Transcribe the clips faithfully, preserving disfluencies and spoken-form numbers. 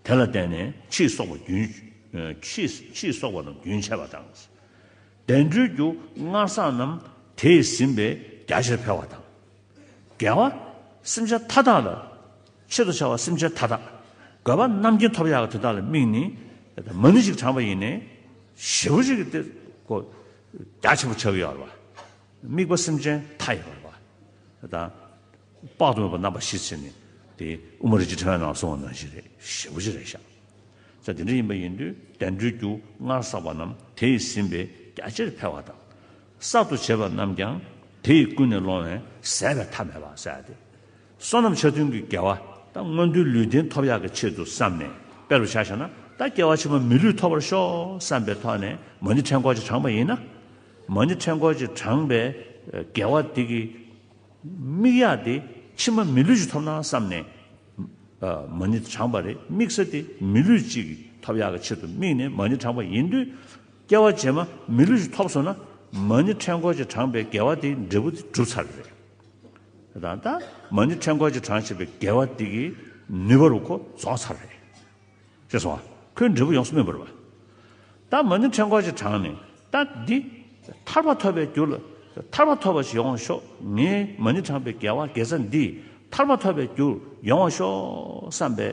དེ་ལ་བརྟེན་ནས་ཕྱིས་སོགས་པ་རྒྱུན་ཕྱིས་ཕྱིས་སོགས་པ་རྣམས་རྒྱུན་ཆད་པ་དང་། བདེ་འགྲོའི་རྒྱུ་སྔར་བསགས་རྣམས་དེས་ཟིན་པས་རྒྱ་ཆེར་འཕེལ་བ་དང་། དགེ་བ་སེམས་ཅན་མཐའ་དག་ལ་ཆེད་དུ་བྱ་བ་སེམས་ཅན་མཐའ་དག་དགེ་བ་རྣམ་མཁྱེན་ཐོབ་ཡག་གི་དོན་དག་ལ་དམིགས་ནས་མ་ཎི་ཞིག་བགྲངས་པ་ཡིན་ནའི་ཞེ་པོ་ཅིག་གི་དེ་ཀོ་རྒྱ་ཆེན་པོ་ཆགས་ཀྱི་ཡོད་རེད་བ། དམིགས་པ་སེམས་ཅན་མཐའ་ཡས་པ་རེད་བ། ད་དཔག་ཏུ་མེད་པ་རྣམ་པ་བཞི་ཟེར་ནས་དེ་དབུ་མ་རིན་ཆེན་ཕྲེང་བའི་ནང་གསུངས་པ་ནང་བཞིན་རེད། ཞེ་པོ་ཅིག་རེད་ཤག་ཙང་དེ་འདྲ་ཡིན་པ་ཡིན་དུས་བདེ་འགྲོའི་རྒྱུ་སྔར་བསགས་པ་རྣམས་དེས་ཟིན་པས་རྒྱ་ཆེར་འཕེལ་བ་དང་། གསར་དུ་བྱས་པ་རྣམས་ཀྱང་དེས་ཀུན་ནས་སློང་བས་ཟད་པའི་མཐའ་མེད་པ་ཟེར་ཡ་དེ། བསོད་ནམས་ཆ་མཐུན་གྱི་དགེ་བ་དང་མངོན་མཐོའི་ལུས་རྟེན་ཐོབ་ཡག་གི་ཆེད་དུ་བསམས་ནས་དཔེ་རུ་ཆ་བཞག་ན་ད་སྐྱེ་བ་ཕྱི་མ་མི་ལུས་ཐོབ་པར་ཤོག་བསམ་པའི་ཐོག་ནས་མ་ཎི་ཕྲེང་སྐོར་ཅིག་བགྲངས་པ་ཡིན་ན། མ་ཎི་ཕྲེང་སྐོར་ཅིག་བགྲངས་པའི་དགེ་བ་དེ་གི་དམིགས་ཡག་དེ་ཕྱི་མ་མི་ལུས་ཤིག་ཐོབ་ན་བསམ་ནས། ཨ། མ་ཎི་བགྲངས་པ་རེད། དམིགས་ས་དེ་མི་ལུས་གཅིག་གི་ཐོབ་ཡག་གི་ཆེད་དུ་དམིགས་ནས་མ་ཎི་བགྲངས་པ་ཡིན་དུས། སྐྱེ་བ་རྗེས་མ་མི་ལུས་ཤིག་ཐོབ་སོང་ན་མ་ཎི་ཕྲེང་སྐོར་ཅིག་བགྲངས་པའི་དགེ་བ་དེའི་འབྲས་བུ་དེ་གྲུབ་ཚར་བ་རེད། ད་ལྟ་མ་ཎི་ཕྲེང་སྐོར་ཅིག་བགྲངས་བྱས་པའི་དགེ་བ་དེ་གི་ནུས་པ་རུ་ཁོ་རྫོགས་ཚར་བ་རེད། ཤེས་སོང་ང་། ཁོའི་འབྲས་བུ་ཡོངས་སུ་སྨིན་པ་རེད་བ། ད་མ་ཎི་ཕྲེང་སྐོར་ཅིག་བགྲངས་ནས་ད་འདི་ཐར་པ་ཐོབ་པའི་རྒྱུ་ལ་ཐར་པ་ཐོབ་པ་ཞིག་ཡོང་བ་ཤོག་ངས་མ་ཎི་བགྲངས་པའི་དགེ་བ་དགེ་རྩ་འདི་ཐར་པ་ཐོབ་པའི་རྒྱུ་ཡོང་བ་ཤོག་བསམ་པའི་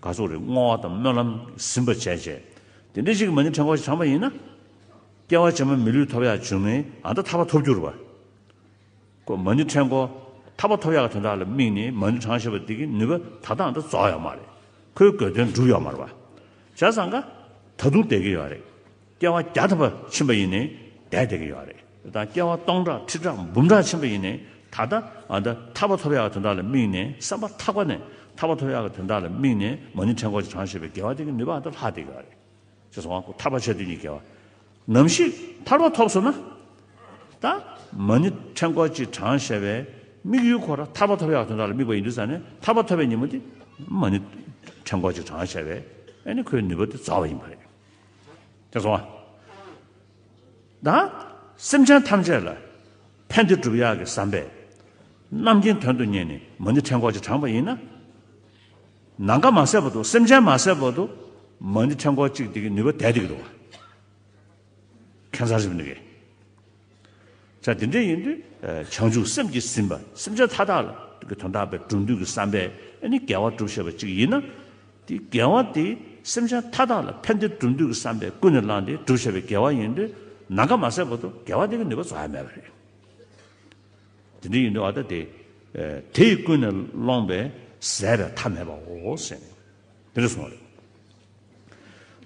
ག་ཚོད་རེད། བསྔོ་བ་དང་སྨོན་ལམ་ཟིན་པ་བྱས་བྱས་དེ་འདྲ་ཞིག་གི་མ་ཎི་ཕྲེང་སྐོར་ཞིག་བགྲངས་པ་ཡིན་ན། སྐྱེ་བ་རྗེས་མ་མི་ལུས་ཐོབ་ཡག་བྱུང་ནས་ཨ་ད་ཐར་པ་ཐོབ་རྒྱུ་རེད་བ། ཁོ་མ་ཎི་ཕྲེང་སྐོར་ཐར་པ་ཐོབ་ཡག་གི་དོན་དག་ལ་དམིགས་ནས་མ་ཎི་བགྲངས་བཞག་པ་དེ་གི་ནུས་པ་ད་ལྟའང་ད་རྫོགས་ཡོད་མ་རེད། ཁོའི་དགོས་དོན་འགྲུབ་ཡོད་མ་རེད་བ། བྱས་ཙང་ཀ་ད་དུང་བསྡད་ཀྱི་ཡོད་རེད། སྐྱེ་བ་བརྒྱ་ཐམ་པ་ཕྱིན་པ་ཡིན་ནའི་བསྡད་བསྡད་ཀྱི་ཡོད་རེད། ད་སྐྱེ་བ་སྟོང་ཕྲག་ཁྲི་ཕྲག་འབུམ་ཕྲག་ཕྱིན་པ་ཡིན་ནའི་ད་ལྟ་ཨ་ད་ཐར་པ་ཐོབ་ཡག་གི་དོན་དག་ལ་དམིགས་ནས་བསམ་པ་ཐག་པ་ནས་ཐར་པ་ཐོབ་ཡག་གི་དོན་དག་ལ་དམིགས་ནས་མ་ཎི་ཕྲེང་སྐོར་ཅིག་བགྲངས་བཞག་པའི་དགེ་བ་དེ་གི་ནུས་པ་ཨ་ད་ལྷག་བསྡད་ཀྱི་ཡོད་རེད། ཅེས་སོ། ཐར་པ་ཆ་མཐུན་གྱི་དགེ་བ། ནམ་ཞིག་ཐར་པ་ཐོབ་སོང་ན། ད་མ་ཎི་ཕྲེང་སྐོར་གཅིག་བགྲངས་བཞག་པའི་དམིགས་ཡུལ་ཁོ་རང་ཐར་པ་ཐོབ་ཡག་དོན་དག་ལ་དམིགས་པ་ཡིན་དུས་ཙང་ནས་ཐར་པ་ཐོབ་པའི་ཉིན་མོ་དེ་མ་ཎི་ཕྲེང་སྐོར་གཅིག་བགྲངས་བཞག་པའི་ཨ་ནི་ཁོའི་ནུས་པ་དེ་རྫོགས་པ་ཡིན་པ་རེད། ཅེས་སོ། ད་སེམས་ཅན་ཐམས་ཅད་ལ་ཕན་བདེ་སྒྲུབ་ཡག་གི་བསམ་པས་རྣམ་མཁྱེན་དོན་དུ་གཉེར་ནས་མ་ཎི་ཕྲེང་སྐོར་གཅིག་བགྲངས་པ་ཡིན་ན། ནམ་མཁའ་མ་ཟད་བར་དུ་སེམས་ཅན་མ་ཟད་བར་དུ་མ་ཎི་ཕྲེང་སྐོར་གཅིག་དེ་གི་ནུས་པ་བསྡད་བསྡད་ཀྱི་འདུག་བ། ཁྱད་མཚར་ཞིག་འདུག་གས། ད་དེ་འདྲ་ཡིན་དུས་བྱང་ཆུབ་སེམས་ཀྱིས་ཟིན་པ་སེམས་ཅན་མཐའ་དག་ལ་གི་དོན་དག་པའི་སྒྲུབ་འདོད་ཀྱི་བསམ་པས་ཨ་ནི་དགེ་བ་སྒྲུབ་བྱས་པ་གཅིག་ཡིན་ན། དེ་དགེ་བ་དེ་སེམས་ཅན་མཐའ་དག་ལ་ཕན་བདེ་སྒྲུབ་འདོད་ཀྱི་བསམ་པས་ཀུན་ནས་བསླངས་ཏེ་སྒྲུབ་བྱས་པའི་དགེ་བ་ཡིན་དུས་ནམ་མཁའ་མ་ཟད་བར་དུ་དགེ་བ་དེ་གི་ནུས་པ་རྫོགས་ཡ་མེད་པ་རེད། དེ་འདྲ་ཡིན་དུས་ཨ་ད་དེ། དེ་ཡིས་ཀུན་ནས་བསླངས་པས་ཟད་པའི་མཐའ་མེད་པའོ་ཟེར་ནས་དེ་འདྲ་གསུངས་པ་རེད།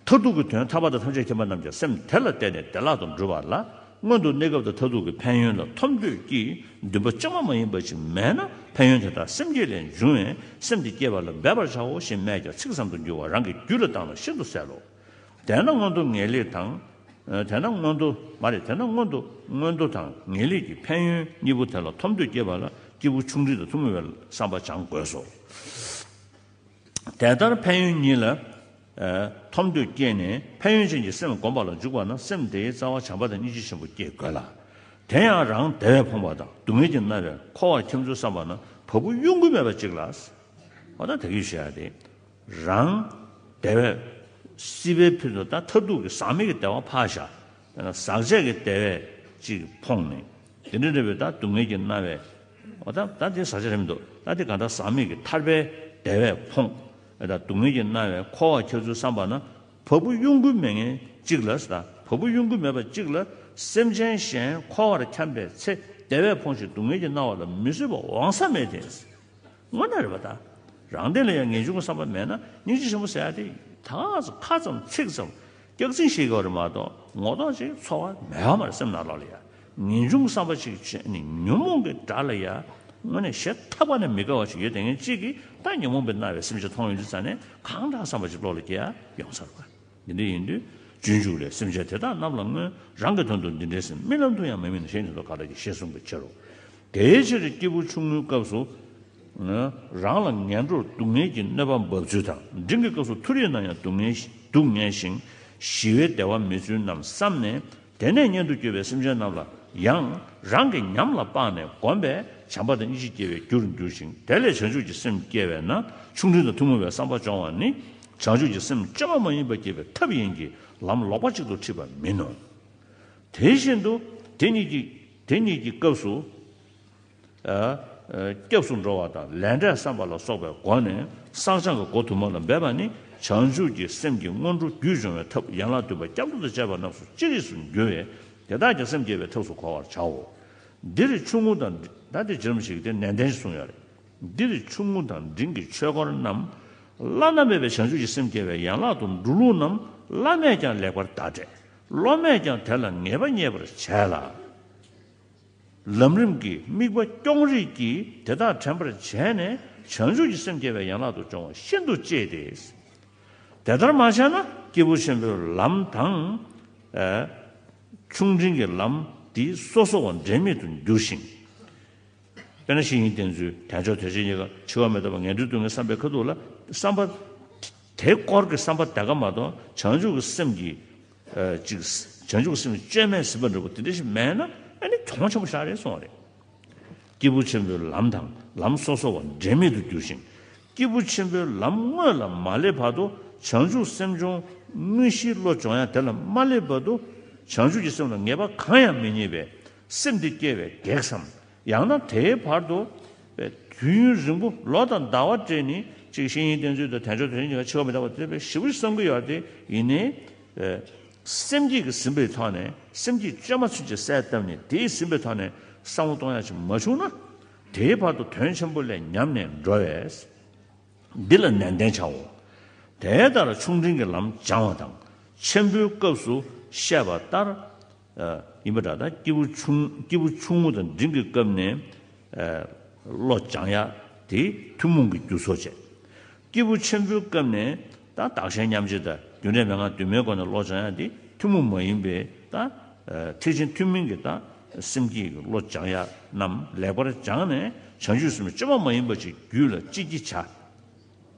མཐར་ཐུག་གི་དོན་ཐར་པ་དང་ཐམས་ཅད་མཁྱེན་པ་རྣམས་ཀྱང་སེམས་དེ་ལ་བརྟེན་ནས་བདེ་བླག་ཏུ་འགྲུབ་པ་ལ་སྔོན་དུ་གནས་སྐབས་དང་མཐར་ཐུག་གི་ཕན་ཡོན་ལ་ཐོབ་འདོད་ཀྱིས་འདུན་པ་བཅོས་མ་མ་ཡིན་པ་ཞིག་མེད་ན་ཕན་ཡོན་དེ་དག་སེམས་བསྐྱེད་ལས་འབྱུང་བས་སེམས་དེ་བསྐྱེད་པ་ལ་འབད་པར་བྱའོ་ཞེས་སྨྲས་ཀྱང་ཚིག་ཙམ་དུ་འགྱུར་བ་རང་གི་རྒྱུད་ལ་བཏང་ན་ཤིན་ཏུ་གསལ་ལོ། དེས་ན་སྔོན་དུ་ངེས་ལེགས་དང་། དེས་ན་སྔོན་དུ་མ་རེད། དེས་ན་སྔོན་དུ་མངོན་མཐོ་དང་ངེས་ལེགས་ཀྱི་ཕན་ཡོན་གཉིས་པོ་དེ་ལ་ཐོབ་འདོད་སྐྱེས་པ་ལ་སྐྱེས་བུ་ཆུང་འབྲིང་དང་ཐུན་མོང་བའི་བསམ་པ་སྦྱང་དགོས་སོ། དེ་ལྟར་ཕན་ཡོན་གཉིས་ལ་ཐོབ་འདོད་སྐྱེས་ནས་ཕན་ཡོན་ཅན་གྱི་སེམས་བསྒོམ་པ་ལ་འཇུག་པ་ན་སེམས་དེའི་རྩ་བ་བྱམས་པ་དང་སྙིང་རྗེ་ཆེན་པོ་སྐྱེ་དགོས་ལ། དེ་ཡང་རང་བདེ་བས་ཕོངས་པ་དང་སྡུག་བསྔལ་གྱིས་མནར་བས་འཁོར་བར་འཁྱམས་ཚུལ་བསམ་པ་ན་བ་སྤུ་གཡོ་འགུལ་མེད་པ་གཅིག་ལ། འོ་ད་དེ་གི་བཤད་ཡ་དེ། རང་བདེ་བས་སྲིད་པའི་ཕུན་ཚོགས་ད་མཐར་ཐུག་གི་ཟག་མེད་ཀྱི་བདེ་བ་ཕར་བཞག་ད་ཟག་བཅས་ཀྱི་བདེ་བས་ཅིག་ཕོངས་ནས་དེ་འདྲ་འདྲ་བའི་ད་སྡུག་བསྔལ་གྱིས་མནར་བའི་འོ་ད་ད་དེ་ཟག་བཅས་རེད་མི་འདུག་ད་དེ་གང་ལྟར་ཟག་མེད་ཀྱི་ཐར་པའི་བདེ་བས་ཕོངས་ད་སྡུག་བསྔལ་གྱིས་མནར་བའི་འཁོར་བར་འཁྱམས་ཚུལ་བསམ་པ་ན་བ་སྤུ་གཡོ་འགུལ་མེད་མཁན་གཅིག་ལ་ད་བ་སྤུ་གཡོ་འགུལ་མེད་པ་གཅིག་ལ་སེམས་ཅན་གཞན་འཁོར་བར་འཁྱམས་པའི་ཚེ་བདེ་བས་ཕོངས་ཤིང་སྡུག་བསྔལ་གྱིས་མནར་བ་ལ་མི་བཟོད་པ་འོང་ས་མེད་དེ། དངོས་གནས་རེད་པ་ད། རང་སྟེང་ལ་ཡང་ངེས་འབྱུང་གི་བསམ་པ་མེད་ན་སྙིང་རྗེ་ཆེན་པོ་ཟེར་ཡ་དེ་ད་ག་ཚོད་ཁ་ཙམ་ཚིག་ཙམ་སྐྱག་རྫུན་བཤད་ཀྱི་ཡོད་རེད་མ་གཏོགས་ངོ་ཐོག་ཅིག་ཚོར་བ་མེད་པ་མ་རེད། སེམས་ནང་ལོགས་ལ་ཡ་ངེས་འབྱུང་གི་བསམ་པ་ཅིག་བྱས་ནས་ཉོན་མོངས་ཀྱི་དགྲ་ལ་ཡ་དངོས་གནས་ཞེ་ཐག་པ་ནས་མི་དགའ་བ་ཅིག་ཡོད་དེ་ངས་གཅིག་གིས་ད་ཉོན་མོངས་པའི་མནར་བའི་སེམས་ཅན་མཐོང་ཡོང་དུས་ཙ་ནས་གང་དྲག་བསམ་པ་ཅིག་བློ་ལ་སྐྱེ་ཡ་ཡོང་ས་རེད་པ། འདི་འདྲ་ཡིན་དུས་སྤྱོད་འཇུག་ལས་སེམས་ཅན་དེ་དག་རྣམས་ལ་སྔོན་རང་གི་དོན་དུ་འདི་འདྲའི་སེམས་རྨི་ལམ་དུ་ཡང་མི་རྨི་ནས་གཞན་དོན་དུ་གང་དག་གིས་ཞེས་གསུངས་པའི་ཕྱིར་རོ། དེའི་ཕྱིར་སྐྱེས་བུ་ཆུང་ངུའི་སྐབས་སུ་རང་ལ་ངན་འགྲོར་སྡུག་བསྔལ་གྱི་གནོད་པ་འབབ་ཚུལ་དང་འབྲིང་གི་སྐབས་སུ་མཐོ་རིས་ན་ཡང་སྡུག་བསྔལ་སྡུག་བསྔལ་ཞིང་ཞི་བའི་བདེ་བ་མེད་ཚུལ་རྣམས་བསམས་ནས་དེ་ནས་གཉེན་དུ་གྱུར་པའི་སེམས་ཅན་རྣམས་ལ་ཡང་རང་གི་ཉམས་ལ་དཔགས་ནས་བསྒོམས་པས་བྱམས་པ་དང་སྙིང་རྗེ་སྐྱེ་བའི་རྒྱུར་འགྱུར་ཞིང་དེ་ལས་བྱང་ཆུབ་ཀྱི་སེམས་སྐྱེ་བས་ན་ཆུང་འབྲིང་དང་ཐུན་མོང་བའི་བསམ་པ་སྦྱོང་བ་ནི། བྱང་ཆུབ་ཀྱི་སེམས་བཅོས་མ་ཡིན་པ་སྐྱེ་བའི་ཐབས་ཡིན་གྱི་ལམ་ལོག་པ་གཅིག་ཏུ་ཁྲིད་པ་མིན་ནོ། དེ་བཞིན་དུ་དེ་གཉིས་ཀྱི་དེ་གཉིས་ཀྱི་སྐབས་སུ། ཨ། ཨ། སྐྱབས་སུ་འགྲོ་བ་དང་ལས་འབྲས་བསམ་པ་ལ་སོགས་པའི་སྒོ་ནས་བསགས་སྦྱང་གི་སྒོ་དུ་མ་ལ་འབད་པ་ནི་བྱང་ཆུབ་ཀྱི་སེམས་ཀྱི་སྔོན་འགྲོ་རྒྱུད་སྦྱོང་བའི་ཐབས་ཡན་ལག་བདུན་པ་སྐྱབས་འགྲོ་དང་བཅས་པ་རྣམས་སུ་ཅི་རིགས་སུ་འགྱུར་བས་དེ་དག་ཀྱང་སེམས་བསྐྱེད་པའི་ཐབས་སུ་གོ་བར་བྱའོ། འདིར་ཆུང་ངུ་དང་ད་དེ་རྗེ་རིན་པོ་ཆེས་དེ་ནན་ཏན་གསུངས་ཡོད་རེད། འདིར་ཆུང་ངུ་དང་འབྲིང་གི་ཆོས་སྐོར་རྣམས་བླ་ན་མེད་པའི་བྱང་ཆུབ་ཀྱི་སེམས་སྐྱེ་བའི་ཡན་ལག་ཏུ་འགྲོ་ལུགས་རྣམས་བླ་མས་ཀྱང་ལེགས་པར་བརྡ་སྤྲད། སློབ་མས་ཀྱང་དེ་ལ་ངེས་པ་རྙེད་པར་བྱས་ལ། ལམ་རིམ་གྱི་དམིགས་པ་སྐྱོང་རིགས་ཀྱིས་དེ་དག་དྲན་པར་བྱས་ནས་བྱང་ཆུབ་ཀྱི་སེམས་སྐྱེ་བའི་ཡན་ལག་ཏུ་སྦྱོང་བ་ཤིན་ཏུ་གཅེས་ཏེ། དེ་ལྟར་མ་བྱས་ན་སྐྱེས་བུ་ཆེན་པོའི་ལམ་དང་། ཨ། ཆུང་འབྲིང་གི་ལམ་འདི་སོ་སོ་བ་འབྲལ་མེད་དུ་འགྱུར་ཞིང་། དཔེར་ན་བཤེས་གཉེན་བསྟེན་ཚུལ་དལ་འབྱོར་དོན་ཆེན་གཉིས་ཀ་འཆི་བ་མི་རྟག་པ་ངན་འགྲོའི་སྡུག་བསྔལ་བསམ་པའི་ཁ་ཐུག་ལ་བསམ་པ་དེ་སྐོར་གྱི་བསམ་པ་དེ་ག་མ་གཏོགས་བྱང་ཆུབ་ཀྱི་སེམས་ཀྱི། ཨ། ཅིག་བྱང་ཆུབ་ཀྱི་སེམས་བཅོས་མིན་ཟིན་པ་འདྲ་པོ་དེ་འདྲ་ཞིག་མེད་ན་ཨ་ནི་གྱོང་ཆེན་པོ་ཞིག་རེད་གསུངས་པ་རེད། སྐྱེས་བུ་ཆེན་པོའི་ལམ་དང་ལམ་སོ་སོ་བ་འབྲལ་མེད་དུ་འགྱུར་ཞིང་། སྐྱེས་བུ་ཆེན་པོའི་ལམ་དངོས་ལ་མ་སླེབས་བར་དུ་བྱང་ཆུབ་སེམས་སྦྱོང་དངོས་གཞིའི་བློ་སྦྱོང་ཡ་དེ་ལ་མ་སླེབས་བར་དུ་བྱང་ཆུབ་ཀྱི་སེམས་ལ་ངེས་པ་གང་ཡང་མི་རྙེད་པས་སེམས་དེ་སྐྱེ་བའི་གེགས་སམ། ཡང་ན་དེའི་བར་དུ་དུས་ཡུན་རིང་པོ་ལོ་དང་ཟླ་བ་སྤྲད་ནས་ཅིག་བཤེས་གཉེན་བསྟེན་ཚུལ་དང་དལ་འབྱོར་དོན་ཆེན་གཉིས་ཀ་འཆི་བ་མི་རྟག་པ་དེ་བས་ཞེ་པོ་ཞིག་བསམ་གྱི་ཡོད་དེ་ཡིན་ནའི། ཨ། སེམས་བསྐྱེད་ཀྱིས་ཟིན་པའི་ཐོག་ནས་སེམས་བསྐྱེད་བཅོས་མ་ཚུན་ཆད་གསལ་བཏབ་ནས་དེས་ཟིན་པའི་ཐོག་ནས་བསམ་བློ་གཏོང་ཡ་ཅིག་མ་བྱུང་ན། དེའི་བར་དུ་དོན་ཆེན་པོ་ལས་ཉམས་ནས་འགྲོ་བས། འདི་ལ་ནན་ཏན་བྱའོ། དེ་ལྟར་ཆུང་འབྲིང་གི་ལམ་སྦྱང་བ་དང་ཆེན་པོའི་སྐབས་སུ་བཤད་པ་ལྟར། ཨ། ཡིན་པ་འདྲ། ད་སྐྱེས་བུ་ཆུང་སྐྱེས་བུ་ཆུང་ངུ་དང་འབྲིང་གི་སྐབས་ནས། ཨ། བློ་སྦྱང་ཡ་དེ་ཐུན་མོང་གི་རྒྱུ་ཚོགས་བྱས། སྐྱེས་བུ་ཆེན་པོའི་སྐབས་ནས་ད་བདག་གཞན་མཉམ་བརྗེ་དང་རྒྱུ་འབྲས་མན་ངག་བདུན་མའི་སྒོ་ནས་བློ་སྦྱང་ཡ་དེ་ཐུན་མོང་མ་ཡིན་པའི་ད། ཨ། ཐེག་ཆེན་ཐུན་མིན་གྱི་ད་སེམས་བསྐྱེད་ཀྱི་བློ་སྦྱང་ཡ་རྣམས་ལེགས་པར་སྦྱངས་ནས་བྱང་ཆུབ་སེམས་བཅོས་མ་མ་ཡིན་པ་ཅིག་རྒྱུད་ལ་ཅི་བགྱི་བྱ།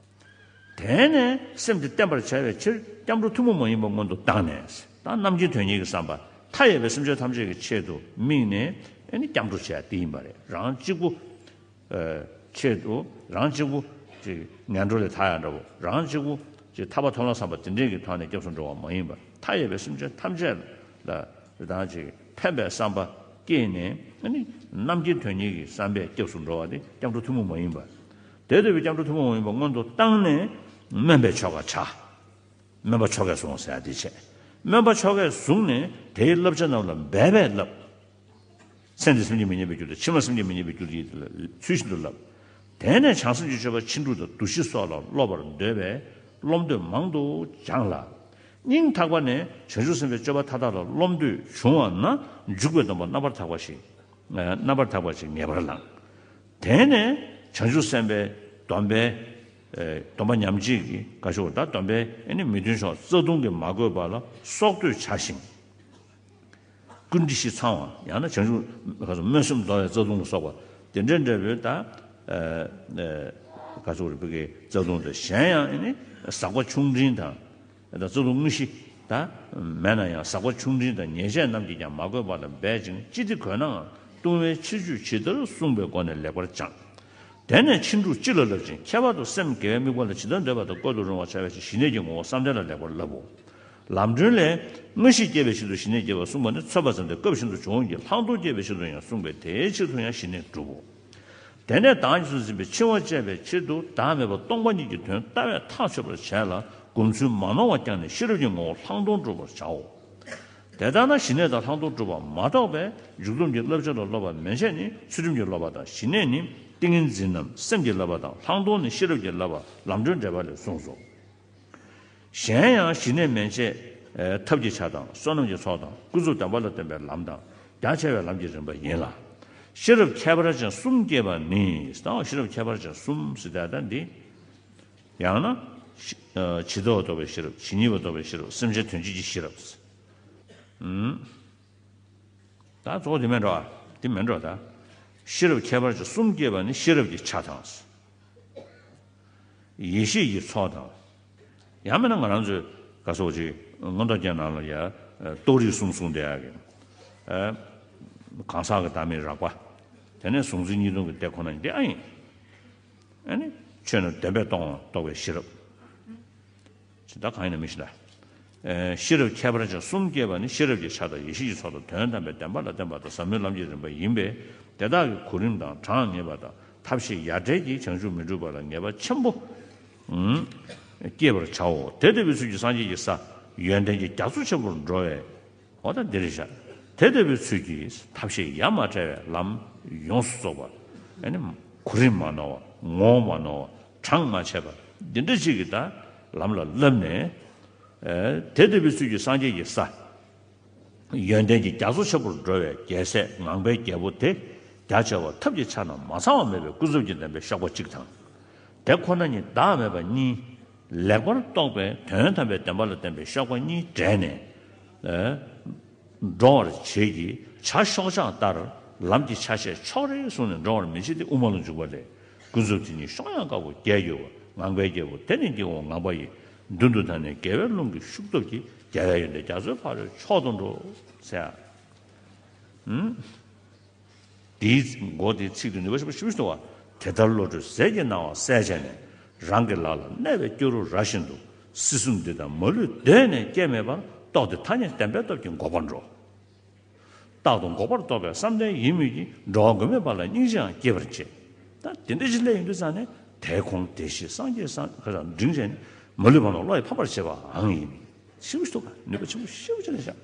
དེ་ནས་སེམས་དེ་བརྟན་པར་བྱ་བའི་ཕྱིར་སྐྱབས་འགྲོ་ཐུན་མོང་མ་ཡིན་པ་སྔོན་དུ་བཏང་ནས་ད་རྣམ་མཁྱེན་དོན་གཉེར་གྱི་བསམ་པ་མཐའ་ཡས་པའི་སེམས་ཅན་ཐམས་ཅད་ཀྱི་ཆེད་དུ་དམིགས་ནས་ཨ་ནི་སྐྱབས་འགྲོ་བྱས་དེ་ཡིན་པ་རེད། རང་གཅིག་པུ། ཨ། ཆེད་དུ་རང་གཅིག་པུ་ཅིག་ངན་འགྲོ་ལས་ཐར་ཡ་འདྲ་པོ། རང་གཅིག་པུ་ཅིག་ཐར་པ་ཐོབ་ལམ་བསམ་པ་དེ་འདྲས་ཀྱི་ཐོག་ནས་སྐྱབས་སུ་འགྲོ་བ་མ་ཡིན་པར་མཐའ་ཡས་པའི་སེམས་ཅན་ཐམས་ཅད་ལ་རང་ཅིག་ཕན་པའི་བསམ་པ་བསྐྱེད་ནས་ཨ་ནི་རྣམ་མཁྱེན་དོན་གཉེར་གྱི་བསམ་པས་སྐྱབས་སུ་འགྲོ་བ་དེ་སྐྱབས་འགྲོ་ཐུན་མོང་མ་ཡིན་པ། དེ་ལྟ་བུའི་སྐྱབས་འགྲོ་ཐུན་མོང་མ་ཡིན་པ་སྔོན་དུ་བཏང་ནས་སྨོན་པའི་ཆོ་ག་བྱ། སྨོན་པ་ཆོ་གས་བཟུང་ཟེར་ཡ་དེ་བྱས། སྨོན་པ་ཆོ་གས་བཟུང་ནས་དེའི་བསླབ་བྱ་རྣམས་ལ་འབད་པས་བསླབ། ཚེ་འདིར་སེམས་ཀྱིས་མི་མཉེས་པའི་རྒྱུ་དང་ཕྱི་མར་སེམས་ཀྱིས་མི་མཉེས་པའི་རྒྱུ་དེ་ཡིད་ལ་ཚུལ་བཞིན་དུ་བསླབ། དེ་ནས་བྱང་སེམས་ཀྱི་སྤྱོད་པ་ཕྱིན་དྲུག་དང་འདུ་ཤེས་སོགས་ལ་སློབ་པར་འདོད་པས་སློབ་འདོད་མང་དུ་སྦྱངས་ལ། སྙིང་ཐག་པ་ནས་བྱང་ཆུབ་སེམས་དཔའི་སྤྱོད་པ་མཐའ་དག་ལ་སློབ་འདོད་བྱུང་བ་ན་འཇུག་པའི་སྡོམ་པ་རྣམ་པར་དག་པ་ཞིག་རྣམ་པར་དག་པ་ཞིག་ངེས་པར་བླང་། དེ་ནས་བྱང་ཆུབ་སེམས་དཔའི་སྡོམ་པའི་སྡོམ་པ་ཉམས་བྱེད་ཀྱི་བཀའ་ཤོག་ད་སྡོམ་པའི་ཨ་ནི་མི་མཐུན་ཕྱོགས་རྩ་ལྟུང་གིས་མ་གོས་པ་ལ་སྲོག་བསྡོས་བྱ་ཞིང་། ཀུན་དཀྲི་ཤི་ཚང་བ་ཡང་ན་བྱང་ཆུབ་ག་ཚོད་སྨོན་སེམས་བདོ་བའི་རྩ་ལྟུང་ལ་སོགས་པ་དེ་འདྲའི་འདྲ་བའི་ད་ག་ཚོད་རེ་བི་ཀའི་རྩ་ལྟུང་དང་གཞན་ཡང་ཨ་ནི་ཟག་པ་ཆུང་འབྲིང་དང་། ད་རྩ་ལྟུང་དངོས་གཞི་ད་མེད་ན་ཡང་ཟག་པ་ཆུང་འབྲིང་དང་ཉེས་བྱས་རྣམས་ཀྱིས་ཀྱང་མ་གོས་པ་ལ་འབད་ཅིང་ཅི་སྟེ་གོས་ནའང་ལྟུང་བའི་ཕྱིར་བཅོས་ཇི་ལྟར་གསུངས་པའི་སྒོ་ནས་ལེགས་པར་སྦྱངས། དེ་ནས་ཕྱིན་དྲུག་སྤྱི་ལ་བསླབ་ཅིང་ཁྱད་པར་དུ་སེམས་དགེ་བའི་དམིགས་པ་ལ་ཇི་ལྟར་འདོད་པ་དང་བཀོད་དུ་རུང་བར་བྱ་བའི་ཕྱིར་ཞི་གནས་ཀྱི་ངོ་བོ་བསམ་གཏན་ལ་ལེགས་པར་བསླབ་བོ། ལམ་སྒྲོན་ལས། དངོས་གཞི་བསྐྱེད་པའི་ཕྱིར་དུ་ཞི་གནས་བསྐྱེད་པར་གསུངས་པ་ནི་ཚོད་པ་ཙམ་སྟེ་སྐབས་ཤིན་ཏུ་འབྱུང་བ་གི་ལྷག་མཐོང་བསྐྱེད་པའི་ཕྱིར་དུ་ཡང་གསུངས་པས་དེའི་ཕྱིར་དུ་ཡང་ཞི་གནས་སྒྲུབ་བོ། དེ་ནས་བདག་ཉིད་སུ་འཛིན་པའི་འཆིང་བ་བཅད་པའི་ཕྱིར་དུ་བདག་མེད་པ་སྟོང་པ་ཉིད་ཀྱི་དོན་ལྟ་བས་ཐག་ཆོད་པར་བྱས་ལ་སྒོམ་ཚུལ་མ་ནོར་བར་བསྐྱངས་ནས་ཤེས་རབ་ཀྱི་ངོ་བོ་ལྷག་མཐོང་སྒྲུབ་པར་བྱའོ། དེ་ལྟར་ན་ཞི་གནས་དང་ལྷག་མཐོང་སྒྲུབ་པ་མ་གཏོགས་པའི་འཇུག་སྡོམ་གྱི་བསླབ་བྱ་ལ་སློབ་པ་མན་ཆད་ནི་ཚུལ་ཁྲིམས་ཀྱི་སློབ་པ་དང་ཞི་གནས་ནི་ཏིང་ངེ་འཛིན་ནམ་སེམས་ཀྱི་བསླབ་པ་དང་ལྷག་མཐོང་ནི་ཤེས་རབ་ཀྱི་བསླབ་པ་ལམ་སྒྲོན་འགྲེལ་པ་ལས་གསུངས་སོ། གཞན་ཡང་ཞི་གནས་མན་ཆད་ཐབས་ཀྱི་ཆ་དང་བསོད་ནམས་ཀྱི་ཚོགས་དང་ཀུན་རྫོབ་བདེན་པ་ལ་བརྟེན་པའི་ལམ་དང་རྒྱ་ཆེ་བའི་ལམ་གྱི་རིམ་པ་ཡིན་ལ། ཤེས་རབ་ཁྱད་པར་ཅན་གསུམ་སྐྱེས་པ་ནི་ད་ཤེས་རབ་ཁྱད་པར་ཅན་གསུམ་ཟེར་ད་ལྟ་འདི། ཡང་ན། ཇི་ལྟ་བ་རྟོགས་པའི་ཤེས་རབ་ཇི་སྙེད་པ་རྟོགས་པའི་ཤེས་རབ་སེམས་ཅན་དོན་བྱེད་ཀྱི་ཤེས་རབ། ཨུམ། ད་གཙོ་བོ་དེ་མེད་འགྲོ་ཨ། དེ་མེད་འགྲོ་ད། ཤེས་རབ་ཁྱད་པར་ཅན་གསུམ་སྐྱེས་པ་ནི་ཤེས་རབ་ཀྱི་ཆ་དང་། ཡེ་ཤེས་ཀྱི་ཚོགས་དང་། ཡང་མིན་ན་ང་རང་ཚོའི་ག་སོགས་ཅིག་མངོན་རྟོགས་རྒྱན་ནང་ལ་ཡ་རྟོགས་རིགས་གསུམ་གསུངས་བསྡད་ཡ་གི། གང་ཟག་གི་བདག་མེད་རགས་པ། དེ་ནས་གཟུང་འཛིན་གཉིས་སྟོང་གི་སྡེ་ཁོ་ན་འདི་ཨ་ཡིན། ཨ་ནི་ཆོས་རྣམས་བདེན་པས་སྟོང་བ་རྟོགས་པའི་ཤེས་རབ། ད་གང་ཡིན་ན་མི་ཤེས་ན། ཨེ། ཤེས་རབ་ཁྱད་པར་ཅན་གསུམ་སྐྱེས་པ་ནི་ཤེས་རབ་ཀྱི་ཆ་དང་ཡེ་ཤེས་ཀྱི་ཚོགས་དང་དོན་དམ་པའི་བདེན་པ་ལ་བརྟེན་པ་དང་ཟབ་མོའི་ལམ་གྱི་རིམ་པ་ཡིན་པས། དེ་དག་གི་གོ་རིམ་དང་གྲངས་ངེས་པ་དང་ཐབས་ཤེས་ཡ་བྲལ་གྱིས་བྱང་ཆུབ་མི་འགྲུབ་པ་ལ་ངེས་པ་ཆེན་པོ་ཨུམ་སྐྱེད་པར་བྱའོ། དེ་ལྟ་བུའི་ཚུལ་གྱིས་སངས་རྒྱས་ཀྱི་ས་ཡོན་ཏན་གྱི་རྒྱ་མཚོ་ཆེན་པོར་འགྲོ་བའི། འོ་ད་འདི་རེད་ཤག་དེ་ལྟ་བུའི་ཚུལ་གྱིས་ཐབས་ཤེས་ཡ་མ་བྲལ་བའི་ལམ་ཡོངས་སུ་རྫོགས་པ། ཨ་ནི་གོ་རིམ་མ་ནོར་བ། ངོ་བོ་མ་ནོར་བ། གྲངས་མ་ཆད་པ། འདི་འདྲ་ཅིག་གིས་ད་ལམ་ལ་བསླབས་ནས། ཨེ། དེ་ལྟ་བུའི་ཚུལ་གྱིས་སངས་རྒྱས་ཀྱི་ས་ཡོན་ཏན་གྱི་རྒྱ་མཚོ་ཆེན་པོར་འགྲོ་བའི་རྒྱལ་སྲས་ངང་པའི་རྒྱལ་པོ་དེ། རྒྱ་ཆེ་བ་ཐབས་ཀྱི་ཆ་རྣམས་མ་ཚང་བ་མེད་པའི་ཀུན་རྫོབ་ཀྱི་བདེན་པའི་གཤོག་པ་གཅིག་དང་། དེ་ཁོ་ན་ཉིད་བདག་མེད་པ་གཉིས། ལེགས་པར་རྟོགས་པའི་དོན་དམ་པའི་བདེན་པ་ལ་བརྟེན་པའི་གཤོག་པ་གཉིས་འབྲེལ་ནས། ཨེ། འགྲོ་བར་བྱེད་ཀྱི་བྱ་གཤོག་ཆག་ལྟར་ལམ་གྱི་ཆ་ཤས་ཕྱོགས་རིས་སོང་ནས་འགྲོ་བར་མི་བྱེད་དེ་དབུ་མ་ལ་འཇུག་པ་ལས། ཀུན་རྫོབ་དེ་ཉིད་གཤོག་ཡངས་དཀར་པོ་རྒྱས་གྱུར་པ། ངང་པའི་རྒྱལ་པོ་དེ་ནི་སྐྱེ་བོ་ངང་པ་ཡི། མདུན་དུ་བདར་ནས་རྒྱལ་བའི་ཀླུང་གི་ཤུགས་སྟོབས་ཀྱིས། རྒྱལ་བའི་ཡོན་ཏན་རྒྱ་མཚོའི་ཕ་རོལ་མཆོག་ཏུ་འགྲོ། ཟེར་ཡ། ཨུམ། དེའི་མགོ་དེའི་ཚིག་ཏུ་ནུས་པ་ཆེན་པོ་ཞེས་པ་ཞིག་འདུག་པ། དེ་ལྟར་བློ་གྲོས་ཟས་ཀྱི་སྣང་བ་གསལ་བྱས་ནས། རང་གི་ལག་ལ་གནས་པའི་སྐྱུ་རུ་ར་བཞིན་དུ། སྲིད་གསུམ་འདི་དག་མ་ལུས་གདོད་ནས་སྐྱེ་མེད་པར། རྟོགས་ཏེ་ཐ་སྙད་བདེན་པའི་སྟོབས་ཀྱིས་འགོག་པར་འགྲོ། རྟག་ཏུ་འགོག་པར་རྟོགས་པའི་བསམ་གཏན་ཡིད་མོས་ཀྱིས། འགྲོ་བ་མགོན་མེད་པ་ལ་སྙིང་རྗེའང་སྐྱེད་པར་བྱེད། ད་དེ་འདྲ་ཞིག་སླེབས་ཡོང་དུས་ཙང་ནས་དེ་ཁོང་དེ་ཤེས་སངས་རྒྱས་སངས་ཁ་སང་འབྲིང་བྱས་ནས་མ་ལུས་པ་རྣམས་བློ་ཡིས་ཕམ་པར་བྱེད་པའང་ཡིན། ཤེས་པ་ཞིག་འདུག་ག་ནུས་པ་ཆེན་པོ་ཤེས་པ་ཅིག་རེད་ཤག་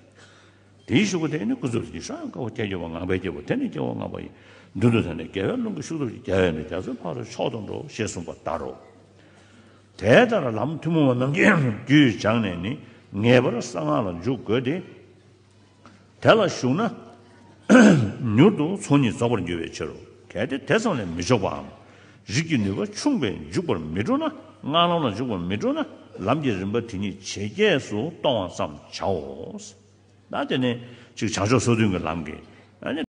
དེའི་གཞུག་གུ་དེ་ནི་ཀུན་རྫོབ་དེ་ཉིད་གཤོག་ཡངས་དཀར་པོ་རྒྱས་གྱུར་པ། ངང་པའི་རྒྱལ་པོ་དེ་ནི་སྐྱེ་བོ་ངང་པ་ཡི། མདུན་དུ་བདར་ནས་རྒྱལ་བའི་ཀླུང་གི་ཤུགས་སྟོབས་ཀྱིས། རྒྱལ་བའི་ཡོན་ཏན་རྒྱ་མཚོའི་ཕ་རོལ་མཆོག་ཏུ་འགྲོ། ཞེས་གསུངས་པ་ལྟར་རོ། དེ་ལྟར་ལམ་ཐུན་མོང་བ་རྣམས་ཀྱི་རྒྱུད་སྦྱངས་ནས་ནི་ངེས་པར་གསང་སྔགས་ལ་འཇུག་དགོས་ཏེ། དེ་ལ་ཞུགས་ན་མྱུར་དུ་ཚོགས་གཉིས་རྫོགས་པར་འགྱུར་བའི་ཕྱིར་རོ། གལ་ཏེ་དེ་ཙམ་ལས་མི་ལྕོགས་པའམ། རིགས་ཀྱི་ནུས་པ་ཆུང་བས་འཇུག་པར་མི་འགྲོ་ན། སྔགས་ལམ་ལ་འཇུག་པར་མི་འགྲོ་ན། ལམ་གྱི་རིམ་པ་དེ་ཉིད་ཇེ་རྒྱས་སུ་གཏོང་བ་ཙམ་བྱའོ། ད་དེ་ནས་ཅིག་བྱང་ཕྱོགས་སོ་བདུན་གྱི་ལམ་གྱི། ཨ་ནི།